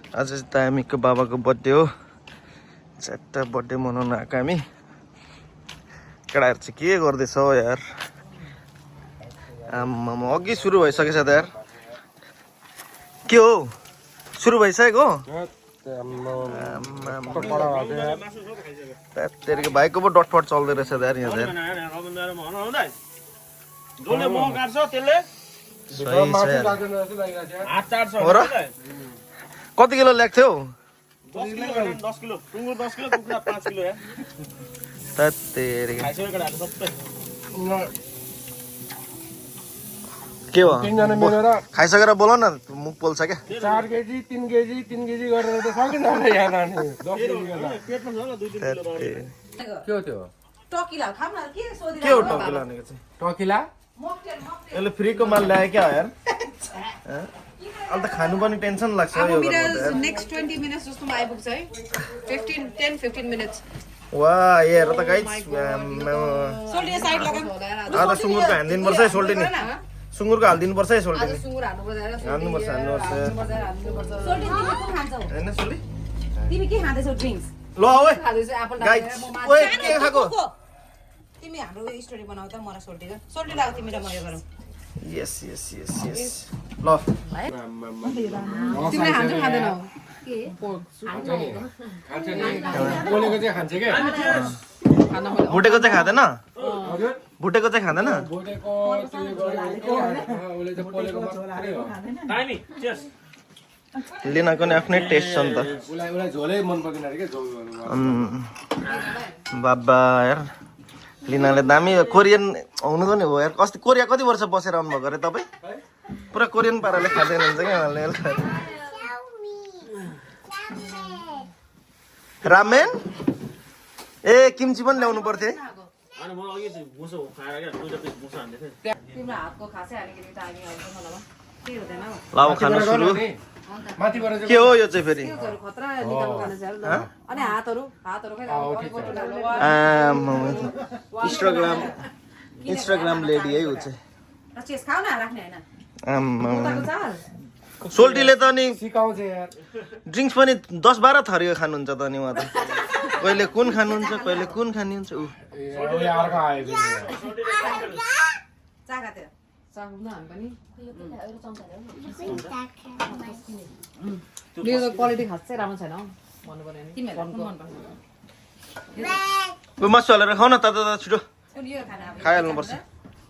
आज चाहिँ तामीको बाबाको बर्थडे हो। चारवटा बर्थडे मनाउन आएको हामी। केटाहरू चाहिँ के गर्दैछ हो यार? आम्मामा अघि सुरु भइसकेछ त यार। के हो सुरु भइसकेको? तेरिको भाइको पो डटफट चल्दै रहेछ त यार यहाँ त यार। हो र? कति किलो ल्याएको थियो? 10 किलो टुङ्गुर 10 किलो कुखुरा 5 किलो यार। के हो खाइसकेर बोल न, मुख पोल्छ क्या। 4 केजी 3 केजी 3 केजी गरेर त सकिन होला यहाँ लाने 10 केजी गर्दा पेटमा छ ल 2-3 किलो रह्यो। के हो त्यो? टकिला खाम न के सोधिरा के हो टकिला भनेको चाहिँ? टकिला यसले फ्रीको माल ल्यायो क्या यार? अन्त खानु पनि टेन्सन लाग्छ अब यो मेरो गर्दा। नेक्स्ट 20 मिनट्स जस्तोमा आइपुग्छ है। 10-15 मिनट्स। वाह हेर त गाइस, सोल्टी साइड लगाम। आधा सुँगुरको हालिदिनु पर्छ है सोल्टी नि। सुँगुरको हालिदिनु पर्छ है सोल्टी नि। सुँगुर हाल्नु पर्छ हैन? हाल्नुपर्छ हाल्नुपर्छ। सोल्टी तिमी के खान्छौ? हैन सोल्टी? तिमी के खाँदैछौ ड्रिंक्स? ल ओए खाँदैछौ एप्पल गाइस, डालेर म ओए माथि। के खाको? तिमी हाम्रो स्टोरी बनाउ त मलाई सोल्टी र। सोल्टी लाउ तिमी र म यो गरौँ। यस यस यस यस। ल तिमीले खान्छौ खाँदैनौ? के? खान्छ नि बोलेको चाहिँ खान्छ के भुटेको चाहिँ खाँदैन? हजुर भुटेको चाहिँ खाँदैन? बोलेको त्यो गरेको ओले चाहिँ बोलेको मात्रै हो तामी चेस लिनाको नि आफ्नै टेस्ट छ नि त। उलाई उलाई झोलै मन पर्दैन अरे के झोल बाबा यार लिनाले दामी कोरियन हुनु पनि हो यार। अस्ति कोरिया कति वर्ष बसेर आउनुभएको अरे तपाईँ? पुरा कोरियन पाराले खाँदै हुनुहुन्छ क्या उहाँले। रामेन ए किम्ची पनि ल्याउनु पर्थ्यो है। अनि म अघि चाहिँ मुसो खाएर क्या दुईटा पिस मुसो हान्दै थिएँ। तिम्रो हातको खासै हालेको त हामी आउँछ मलाई। के हुँदैन हौ? ल अब खाना सुरु। माथिबाट के हो यो चाहिँ फेरि? त्योहरू खतरा निकाल्नु पर्ने छ ल। अनि हातहरू खै इन्स्टाग्राम लेडी है ऊ चाहिँ। चेस खाऊ न राख्ने हैन। आम्मा उताको चाल। सोल्टीले त अनि सिकाउँछ यार ड्रिङ्क्स पनि 10-12 थरीको खानुहुन्छ त अनि उहाँ त। कहिले कुन खानुहुन्छ कहिले कुन खानुहुन्छ ऊ। उले अर्को आयो चाकातिर चाकुन हामी पनि यो क्वालिटी खासै राम्रो छैन हौ भन्नु पर्यो नि तिमीहरुलाई कुन मन पर्छ? ऊ मासु हालेर खाऊ न त छिटो कुन यो खाना अब खाइहाल्नु पर्छ।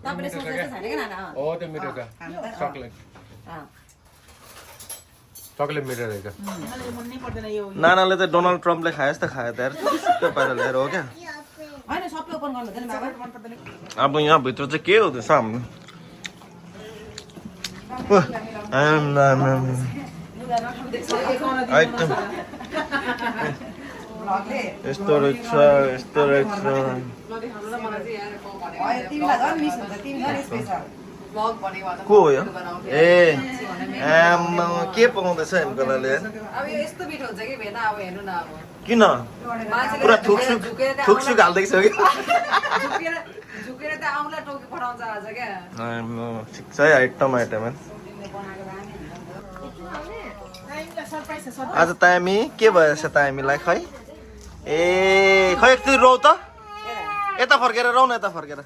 तपाईले सोचेको छैन के नाना? हो त्यो मिठो छ चकलेट चकलेट मिठो रहेछ नानाले त डोनाल्ड ट्रम्पले खाए जस्तो खायो त यार। त्यो पाराले हेर हो क्या। हैन सबै ओपन गर्नु हुँदैन बाबा। अब यहाँ भित्र चाहिँ के हुँदैछ हाम्रो? एकदम यस्तो रहेछ यस्तो रहेछ। को हो यो? ए आम्मा के पकाउँदैछ हेमकलाले? अब यो यस्तो मिठो हुन्छ कि भेना अब हेर्नु न अब। किन पुरा थुकसुक हाल्दैछ कि? झुकेर त आउँला टोकी पठाउँछ आज क्या। ठिक छ है आइटम आइटम। आज तामी के भएछ तामीलाई खै? ए खै एकचोटि रौ त। यता फर्केर रौ न यता फर्केर।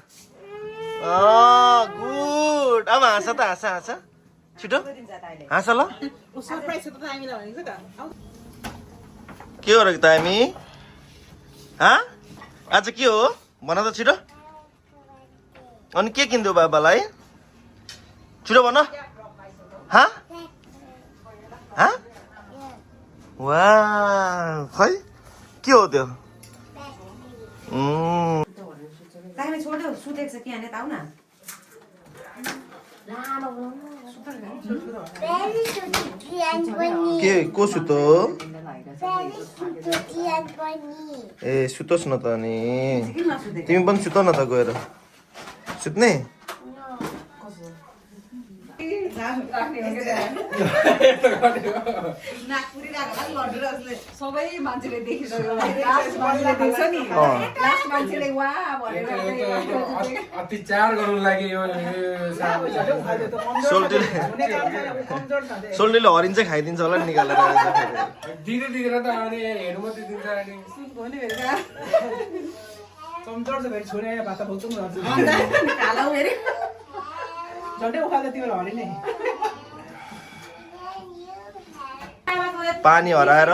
गुड। अब हाँस त हाँस हाँस छिटो हाँस ल। के हो र तामी? आज के हो भन त छिटो। अनि के किनिदियो बाबालाई? छिटो भन। वाह खै के हो त्यो? तामी छोड्यो सुतेको छ कि यहाँ त आउ न। के को सुतो? ए सुतोस् न त अनि तिमी पनि सुत न त गएर। सुत्ने? नागपुरी राखेर लड्नु सबै मान्छेले देखिसक्यो लास्ट मान्छेले देख्छ नि लास्ट मान्छेले वा भनेर अत्याचार गर्नु लागि यो सोल्टीले हरिण चाहिँ खाइदिन्छ होला नि निकालेर दिँदैन त अनि हेर्नु मात्रै दिन्छ अनि कमजोर छ फेरि छोरी भात बोल्छु नि खालाउ हेरे झट्टै उखाल्दा तिम्रो हरि नै पानी हराएर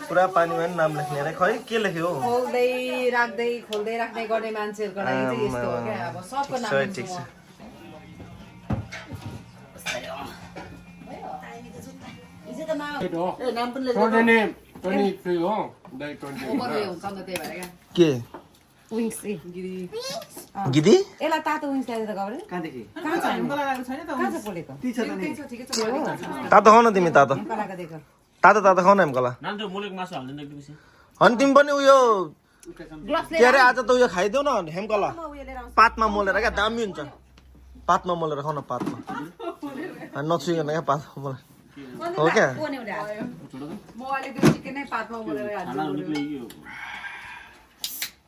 पुरा पानीमा नि नाम लेख्ने अरे खै के लेख्यो हौ खोल्दै राख्दै खोल्दै राख्दै गर्ने मान्छेहरूको लागि चाहिँ यस्तो हो क्या अब सबको नाम ठिक छ सोल्टिने 23 हो दाइ 20 ओभर हुन्छ नि त त्यही भएर क्या के विङ्स गिरी गिदी यसलाई तातो विङ्स ल्याएर त गरे कहाँदेखि कहाँ छ मलाई लागेको छैन त कहाँ छ पोलेको ती छ त नि ठिकै छ तातो खाऊ न तिमी तातो कलाको देख तातो तातो खाऊ न हेमकला नाम त मुलेको मासु हाल्दैन एकदमै अनि तिमी पनि उयो ग्लोभ्स के अरे आज त उयो खाइदेऊ न हेमकला म उयो लिएर आउँछु पातमा मोलेर क्या दामी हुन्छ पातमा मोलेर खाऊ न पातमा नछुइकन क्या पातमा मोलेर हो क्या कोने उडा म अहिले त्यो चिकन नै पातमा मोलेर हाल्छु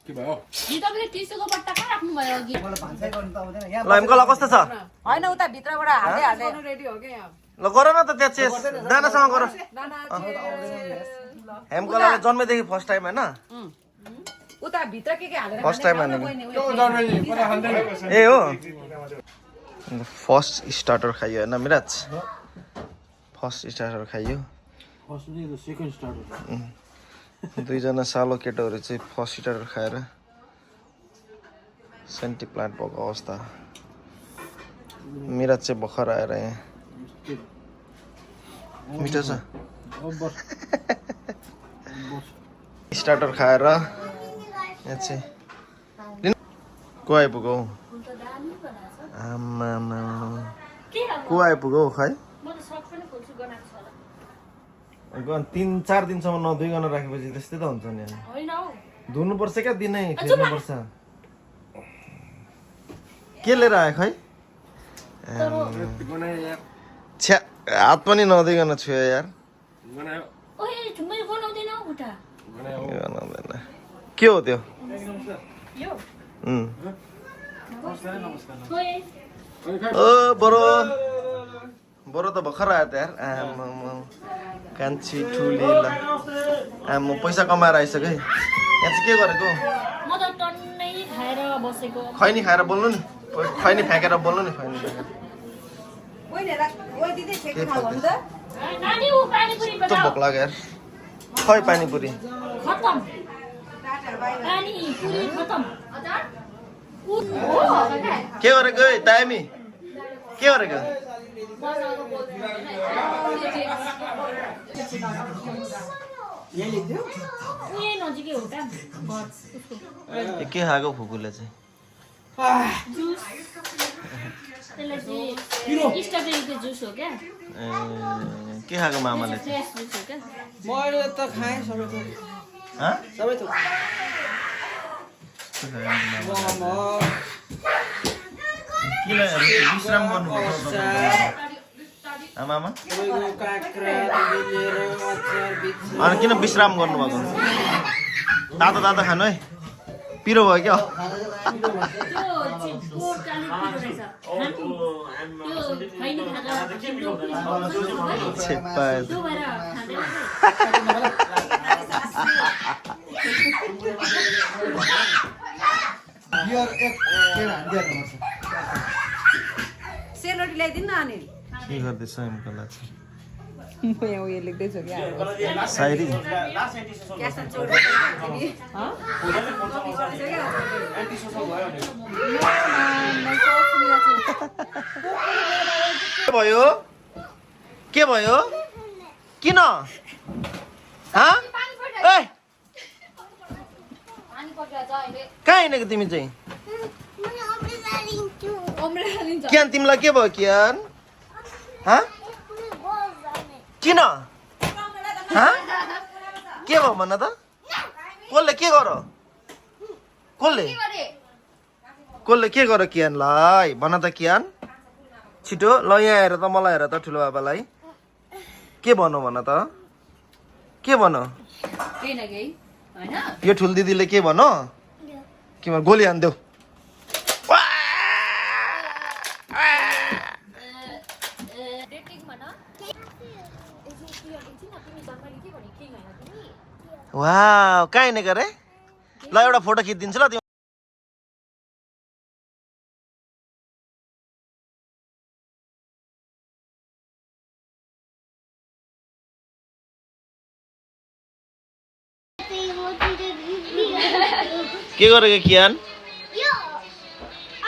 के भयो नि तपाईले टिस्युको बट्टा कहाँ राख्नु भयो अघि मलाई भान्सा गर्नु त आउँदैन यहाँ ल हेमकला कस्तो छ हैन उता भित्रबाट हाल्दै हाल्दै रेडी हो के यहाँ ल गर न त त्यहाँ चेस दानासँग गर नाना हेमकलाले जन्मेदेखि फर्स्ट टाइम होइन उता भित्र के हालेर फर्स्ट टाइम खाने हाल्ने त्यो जन्मेली पता खाँदैन ए हो फर्स्ट स्टार्टर खाइयो होइन मिराज फर्स्ट स्टार्टर खाइयो फर्स्ट नि सेकेन्ड स्टार्ट दुईजना सालो केटाहरू चाहिँ फर्स्ट स्टार्टर खाएर सेन्टी प्लान्ट भएको अवस्था मिराज चाहिँ भर्खर आएर यहाँ मिठो छ स्टार्टर खाएर यहाँ चाहिँ को आइपुग्यो आमा को आइपुग्यो खै म त सक पनि खोल्छु गनाएको छ होला 3-4 दिनसम्म नधुइकन राखेपछि त्यस्तै त हुन्छ नि होइन हौ धुनुपर्छ क्या दिनै फेर्नुपर्छ के लिएर आयो खै छ्या हात पनि नदिकन छुयो यार ओए मैले बनाउँदैन हौ खुट्टा बनाउँदैन के हो त्यो यो उम्। ओए ओ बरो बरो त भर्खर आयो त यार आमा कान्छी ठुली ल आमा पैसा कमाएर आइसक्यो है यहाँ चाहिँ के गरेको म त टन्नै खाएर बसेको खैनी खाएर बोल्नु नि खैनी फ्याँकेर बोल्नु नि खैनी फ्याँकेर ओइ नेला ओइ दिदी ठेक खाऊ भन्नु त नानी उ पानीपुरी कस्तो बनाऊ भोक लाग्यो यार खै पानीपुरी खतम टाटा बाइ पानीपुरी खतम के गरेको है दामी के गरेको उयो नजिकै हो त के खाएको फुकुले चाहिँ जुस त्यसलाई चाहिँ स्ट्रबेरीको जुस हो क्या ए के खाएको मामाले चाहिँ फ्रेस जुस हो क्या मैले त खाएँ सबै थोक हँ? सबै थोक किन विश्राम गर्नुभएको आमामा तपाईँको काँक्रादेखि लिएर अचार बिच अनि किन विश्राम गर्नुभएको तातो तातो खानु है पिरो भयो क्या त्यो चाहिँ पोर्क अलिक पिरो रहेछ त्यो खैनी खाँदा तिम्रो छेप्पा त्यो भएर खाँदैन सेलरोटी ल्याइदिनु न अनि के गर्दैछ हेमकला चाहिँ म यहाँ उयो लेख्दैछु क्या सायरी क्यास एन्ड चोर तिमी के भयो के भयो किन हाँ ए कहाँ हिँडेको तिमी चाहिँ कियान तिमीलाई के भयो कियान हाँ किन हाँ के भयो भन त कसले के गर कसले कसले के गर कियानलाई भन त कियान छिटो ल यहाँ हेर त मलाई हेर त ठुलो बाबालाई के भनौ भन त के भन केही न केही हैन यो ठुलो दिदीले के भन के भन गोली हान्देऊ वाउ कहाँ हिँडेको रे ल एउटा फोटो खिचिदिन्छु ल के गरेको कियान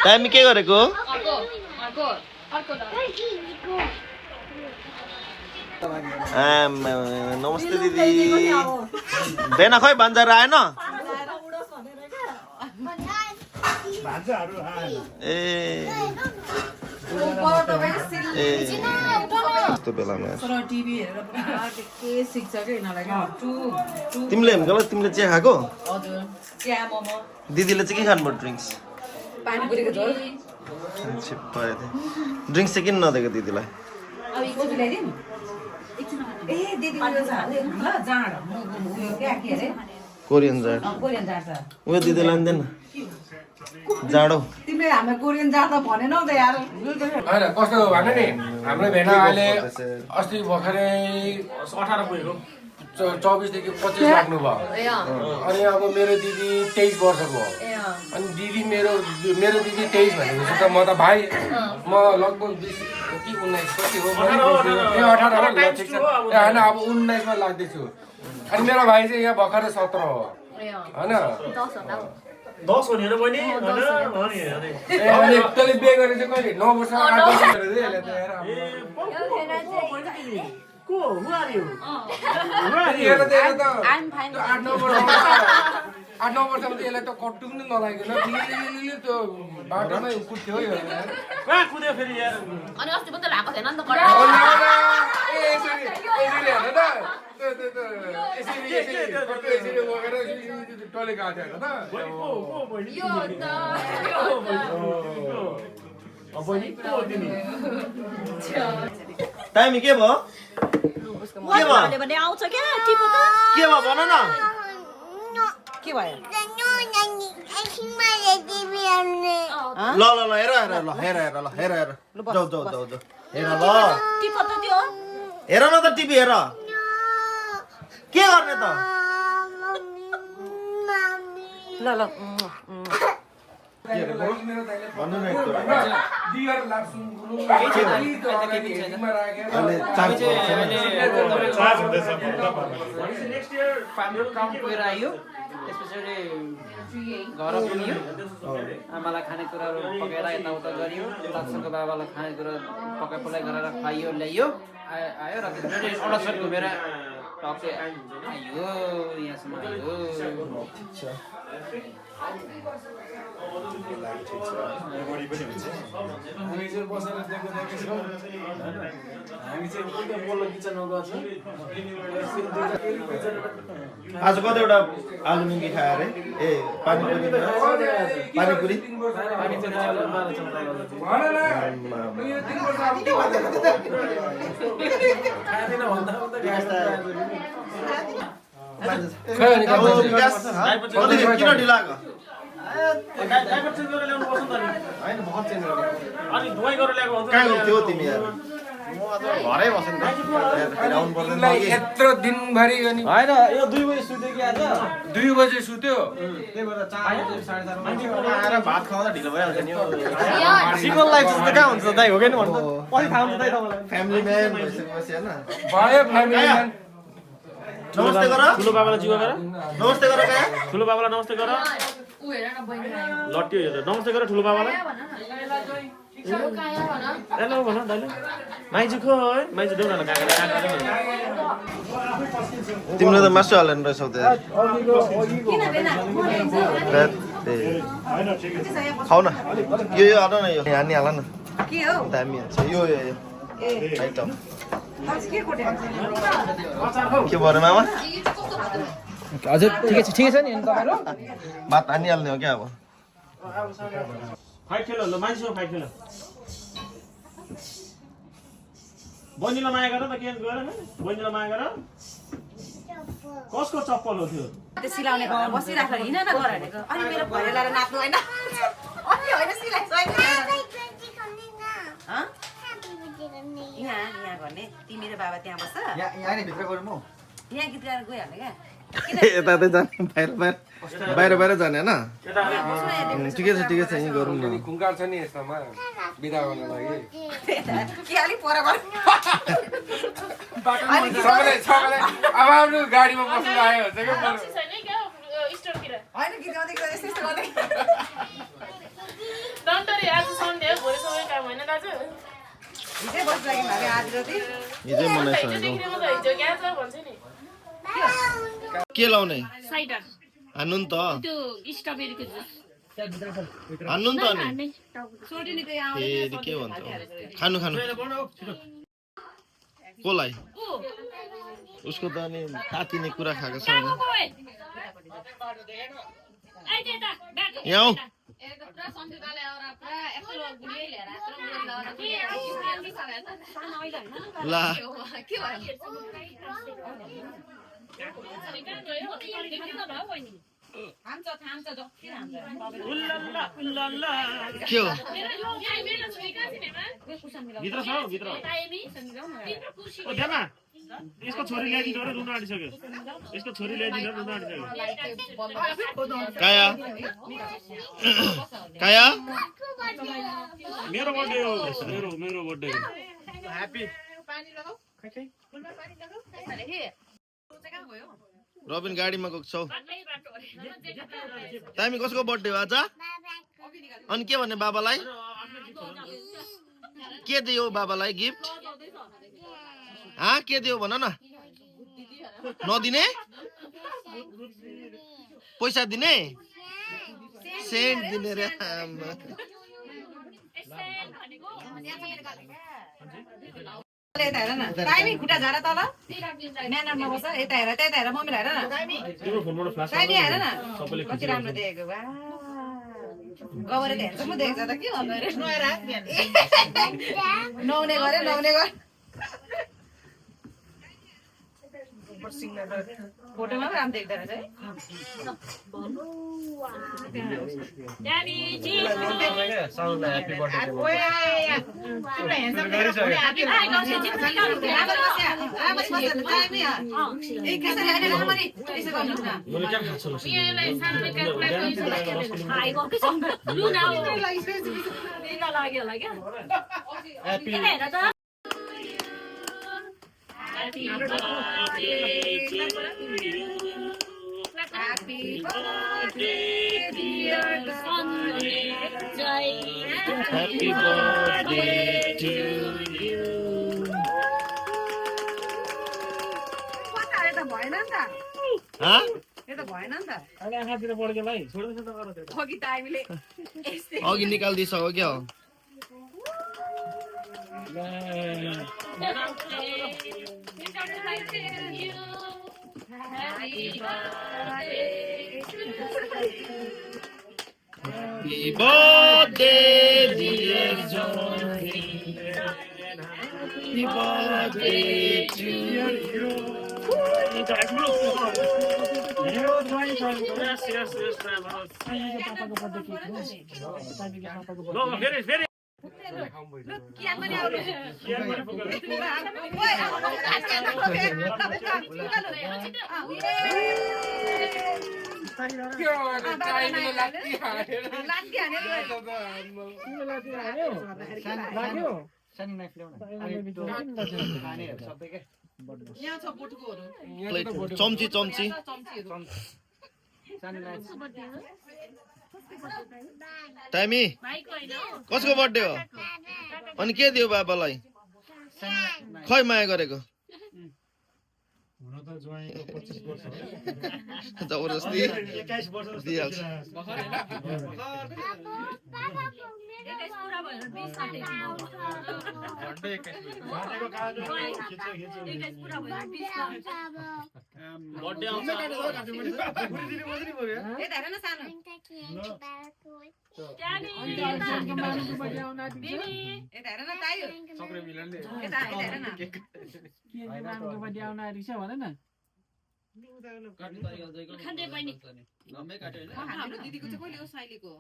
टाइमी के गरेको नमस्ते दिदी बेना खै भान्जाहरू आएन ए यस्तो बेलामा टिभी हेरेर के सिक्छ के यिनीहरूलाई तिमीले हेमगल तिमीले चिया खाएको हजुर चिया मोमो दिदीले चाहिँ के खानुपर्छ ड्रिङ्क्स पानीपुरीको झोल ड्रिङ्क्स चाहिँ किन नदिएको दिदीलाई कोपी ल्याइदिउँ ए दिदी उयो छ ल जाँड उयो के अरे कोरियन जाँड कोरियन जाँड छ उयो दिदीलाई दिँदैन जाडो तिमीले हामीलाई कोरियन जाँड त भनेनौ त यार होइन कस्तो हो भने नि हाम्रो भेना अहिले अस्ति भर्खरै 18 पुगेको 24 देखि 25 लाग्नु भयो अनि अब मेरो दिदी 23 वर्षको हो अनि दिदी मेरो दिदी 23 भनेपछि त म त भाइ म लगभग 20 कि 19 कति हो 18 हो ल ठिक छ होइन अब 19 मा लाग्दैछु अनि मेरो भाइ चाहिँ यहाँ भर्खरै 17 हो हैन 10 हो नि हैन बहिनी हैन अनि त्यसले बिहे गरेर चाहिँ कहिले 9 वर्ष 8 वर्ष गरेर यसले त हेर को हु आर यु हेर त 8-9 वर्षमा त यसलाई त कट्टु पनि नलागेन लिली त्यो बाटोमै कुद्थ्यो यो कहाँ कुद्यो फेरि यार अनि अस्ति पनि त लाएको थिएन नि त यसरी हेर्नु त यसरी बोकेर टोले गएको थियो हेर्नु त टाइमी के भयो आउँछ क्या टिपो त के भयो भन न के भयो ल ल ल हेर हेर ल हेर हेर ल हेर हेर जाऊ जाऊ जाऊ जाऊ हेर ल टिपो त त्यो हेर न त टिभी हेर के गर्ने त ल ल भन्नु न एकचोटि दियर लाग्छु अहिले चार्ज चार्ज हुँदैछ नेक्स्ट इयर हाम्रो काम गएर आयो त्यसपछि घर पुग्यो आमालाई खानेकुराहरू पकाएर यताउता गरियो लक्ष्मणको बाबालाई खानेकुरा पकाइ गरेर खुवाइयो ल्याइयो आयो र अडसर घुमेर टक्कै आयो यहाँसम्म आयो बढी पनि हुन्छ हामी चाहिँ बसेर देख्दै छौँ हामी चाहिँ एकदम बल्ल किचनमा गएको छौँ आज कतिवटा आलु मिङ्गी खायो अरे ए पानीपुरी पानीपुरी किन ढिला कहाँ गएको तिमी यार घरै बस्नु यत्रो दिनभरि अनि होइन यो 2 बजे सुत्यो कि आज 2 बजे सुत्यो त्यही भएर 4 बजे 4:30 आएर भात खाउँदा ढिलो भइहाल्छ नि सिंगल लाइफ जस्तो कहाँ हुन्छ दाइ हो कि नि भन्नु पछि थाहा हुन्छ दाइ तपाईँलाई फ्यामिली म्यान भइसकेपछि होइन भयो फ्यामिली म्यान नमस्ते गर ठुलो बाबालाई जिउ गर नमस्ते गर कहाँ ठुलो बाबालाई नमस्ते गर उ हेर न बहिनी आयो लट्यो हेर नमस्ते गर ठुलो बाबालाई हेलो काया भन हेलो भन दाइले माइजु खो है माइजु देऊ न काका तिमीले त मासु हालेन रहेछौ त खाऊ न यो हाल न यो हानी हाल न के हो दामी हुन्छ यो आइटम के कोट्या के भयो मामा हजुर ठिकै छ नि तपाईहरु भात हानिहाल्ने हो क्या अब फाइट खेल ल माइजु फाइट खेल बहिनीलाई माया गर त के गर बहिनीलाई माया गर कसको चप्पल हो त्यो त्यो सिलाउने गाउँमा बसिराखेर हिँड न घर भनेको अनि मेरो भरे लाएर नाच्नु होइन अनि होइन सिलाइसकेको यहाँ गर्ने तिमी र बाबा त्यहाँ बस्छ यहाँ भित्र गरौँ म यहाँ गीत गाएर गइहाल्ने क्या यता जाने बाहिर जाने होइन ठिकै छ यहीँ गरौँ न खुङ्कार छ नि यस्तामा बिदा गर्न लागि के अलिक पर गर सबैलाई अब आफ्नो गाडीमा बस्नु आयो हुन्छ क्या होइन गीत गाउँदै गर्दै यस्तो गर्दै हिजै बस्नु लागि भाइ आज जति हिजै मनाइसकेको के लाउने साइडर हान्नु नि त त्यो स्ट्रबेरीको जुस हान्नु नि त अनि सोटिनीको यहाँ फेरि के भन्छ खानु कसलाई उसको त अनि तातिने कुरा खाएको छ यहाँ ला के हो भित्र छ भित्र ओ देमा यसको छोरी ल्याइदिनु र रुन आँटिसक्यो यसको छोरी ल्याइदिनु र रुन आँटिसक्यो काया काया मेरो बर्थडे हो मेरो बर्थडे हो ह्यापी रबिन गाडीमा गएको छौ तामी कसको बर्थडे हो आज अनि के भन्ने बाबालाई के दियो बाबालाई गिफ्ट के दियो भन न नदिने पैसा दिने सेन्ट दिने रे यता हेर न टाइमी खुट्टा झाडा तल म्यानरमा बस्छ यता हेर त्यता हेर मम्मीलाई हेर न टाइमी हेर न कति राम्रो देखेको बा गबरे त हेर्छ म देख्छ त के नुहाउने गरे फोटोमा पनि राम्रो देख्दो रहेछ Happy birthday to you. Happy birthday, dear Sanjay. Happy birthday to you. यो त भएन नि त हाँ? यो त भएन नि त अहिले आँखातिर पड्क्यो भाइ छोड्दैछ त गर त्यो अघि त हामीले अघि निकालिदिइसक्यो क्या हो Happy birthday, dear Johnny. Happy birthday to you. फेरि चम्ची टाइमी कसको बर्थडे हो अनि के दियो बाबालाई खै माया गरेको जबरजस्ती दिइहाल्छ बर्थडे आउँछ यता हेर न सानो यता हेर न तायो यता हेर न खाँदै पनि हाम्रो दिदीको चाहिँ कहिले हो साइलीको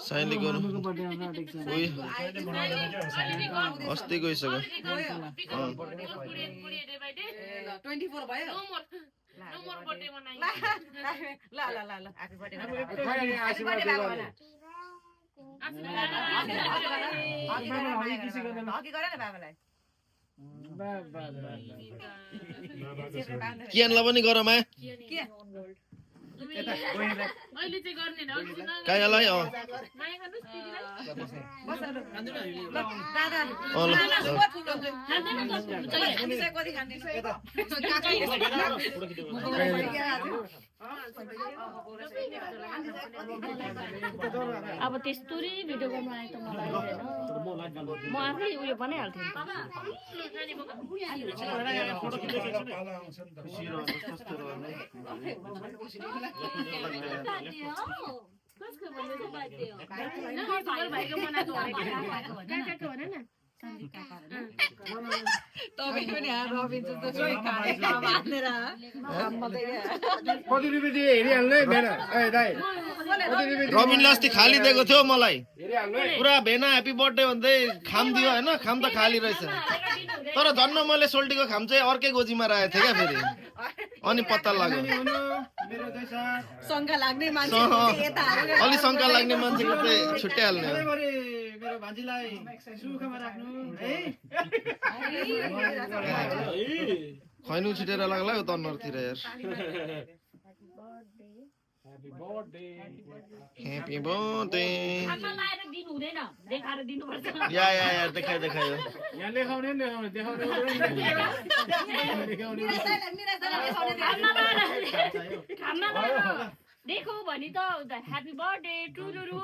साइलीको अस्ति गइसक्यो 24 भयो ल ह्यापी बर्थडे हकी गर न बाबालाई कियानलाई पनि गर मा अहिले चाहिँ गर्ने कायालाई अब त्यस्तो भिडियो गर्नु आए त मलाई म आफै उयो बनाइहाल्थेँ तपाईँ पनि रबिन जस्तो जोइ खाने बाँधेर कति रुपियाँ दिए हेरिहाल्नु है बेना ए दाइ रबिनले अस्ति खाली दिएको थियो मलाई पुरा भेना ह्यापी बर्थडे भन्दै खाम दियो होइन खाम त खाली रहेछ तर झन्न मैले सोल्टीको खाम चाहिँ अर्कै गोजीमा राखेको थिएँ क्या फेरि अनि पत्ता लाग्यो शङ्का लाग्ने मान्छे यता अलि शङ्का लाग्ने मान्छेको चाहिँ छुट्याइहाल्ने हो मेरो भान्जीलाई सुखमा राख्नु है खैनु छिटेर लाग्ला यो तन्नरतिर यार ह्यापी बर्थडे खाना लाएर दिनु हुँदैन देखाएर दिनुपर्छ या देखायो यहाँ लेखाउने खाना लाएर देखौ भने त ह्यापी बर्थडे टुरुरु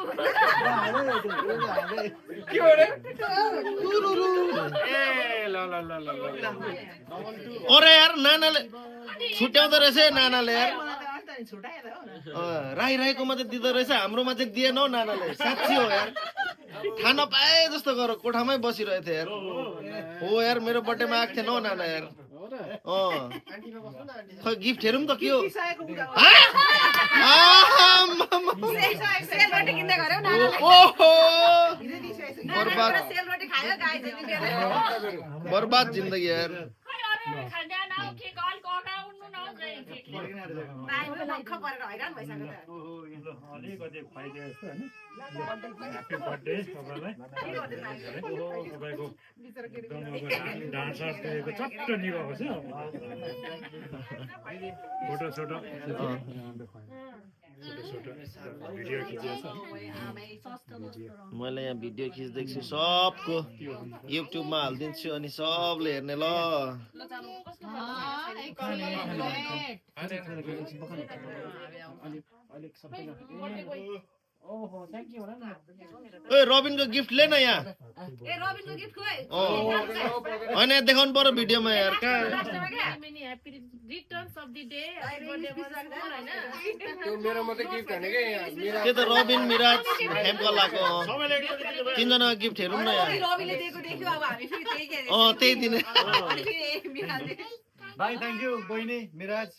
के हो रे ए ल अरे यार नानाले छुट्याउँदो रहेछ नानाले यार राईकोमा त दिँदो रहेछ हाम्रोमा चाहिँ दिएन हौ नानाले साँच्ची हो यार खान पाए जस्तो गर कोठामै बसिरहेको थियो यार हो यार मेरो बर्थडेमा आएको थिएन हौ नाना यार खै गिफ्टहरू पनि त के हो सेलरोटी किन्दै गऱ्यौ न ओहो सेलरोटी खायो गाई बर्बाद जिन्दगी यार खाँदैन के गल कोटा उड्नु नख परेर हैरान भइसक्यो त अलिकति खुवाइदियो जस्तो होइन ह्यापी बर्थडे तपाईँलाई तपाईँको ढाँचा दिएको चट्ट निभाएको छ फोटो सोटो भिडियो खिचेको छ मैले यहाँ भिडियो खिच्दैछु छु सबको युट्युबमा हालिदिन्छु अनि सबले हेर्ने ल ओए रबिनको गिफ्ट ले न यहाँ ए रबिनको गिफ्ट खोइ होइन देखाउनु पर्यो भिडियोमा यार कहाँ रिटर्न्स अफ द डे त्यो मेरो मात्रै गिफ्ट होइन के यहाँ त्यो त रबिन मिराज हेमकलाको तीनजना गिफ्ट हेरौँ न यहाँ रबिले दिएको देख्यो अब हामी फेरि त्यही के त्यही दिने अनि फेरि मिराजले भाइ थ्याङ्क यू बहिनी मिराज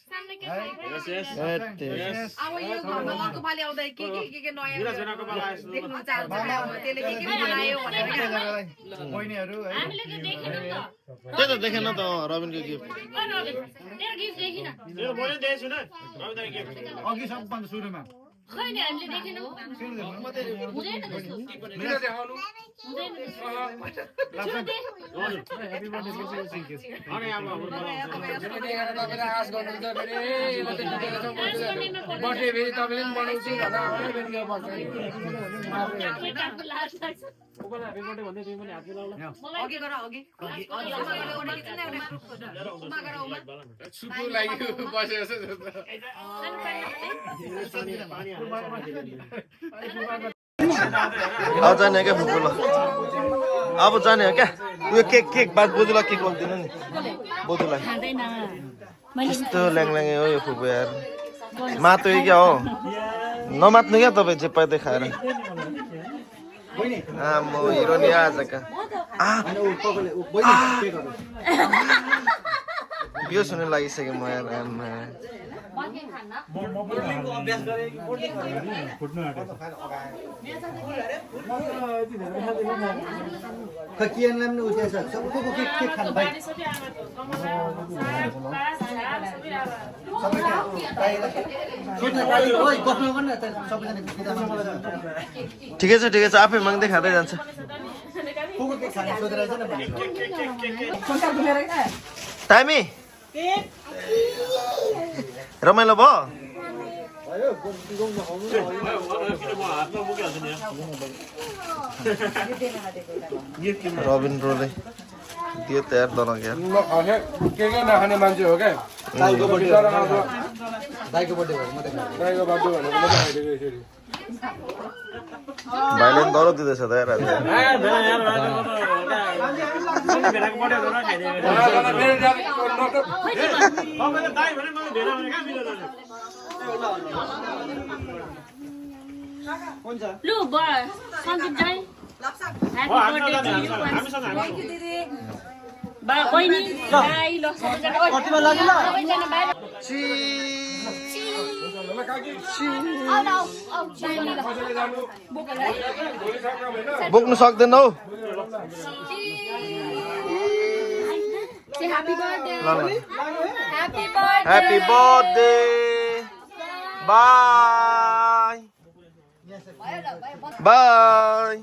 अब यो घरमा अर्को पालि आउँदा के नयाँ देख्नु चाहन्छ त्यसले के बनायो भनेर बहिनीहरू है हामीले त देखेनौँ त त्यही त देखेन त रबिनको गिफ्ट तेरो गिफ्ट देखिन अघि सबभन्दा सुरुमा खै नि हामीले देखेनौँ हुँदैन त्यस्तो मेरो देखाउनु हुँदैन तपाईँले आश गर्नुहुन्छ फेरि बर्थडे फेरि तपाईँले पनि बनाउँछु अघि गर अघि सुकु लाग्यो बसेको छ जस्तो छैन अब जाने हो क्या फुपू ल अब जाने हो क्या उयो केक बाद बोजूलाई केक बोलिदिनु नि बोजूलाई यस्तो ल्याङल्याङे हो यो फुपू यार मातो क्या हो नमात्नु क्या तपाईँ जे पाइदै खाएर आम्मो हिरो नि आजका यो सुन्नु लागिसक्यो म यार आम्मा ठिकै छ आफै माग्दै खाँदै जान्छ टाइमी रमाइलो भयो रबिन ब्रोले दियो तयार दन क्या के नखाने मान्छे हो क्या दाइको बर्थडे भाइले पनि दरो दिँदैछ त यार लु सन्जित जाई ह्यापी बर्थडे टु यु बा बहिनी दाइ ल सबैजना बाहिर बोक्नु सक्दैनौ happy birthday by by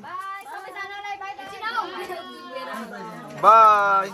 by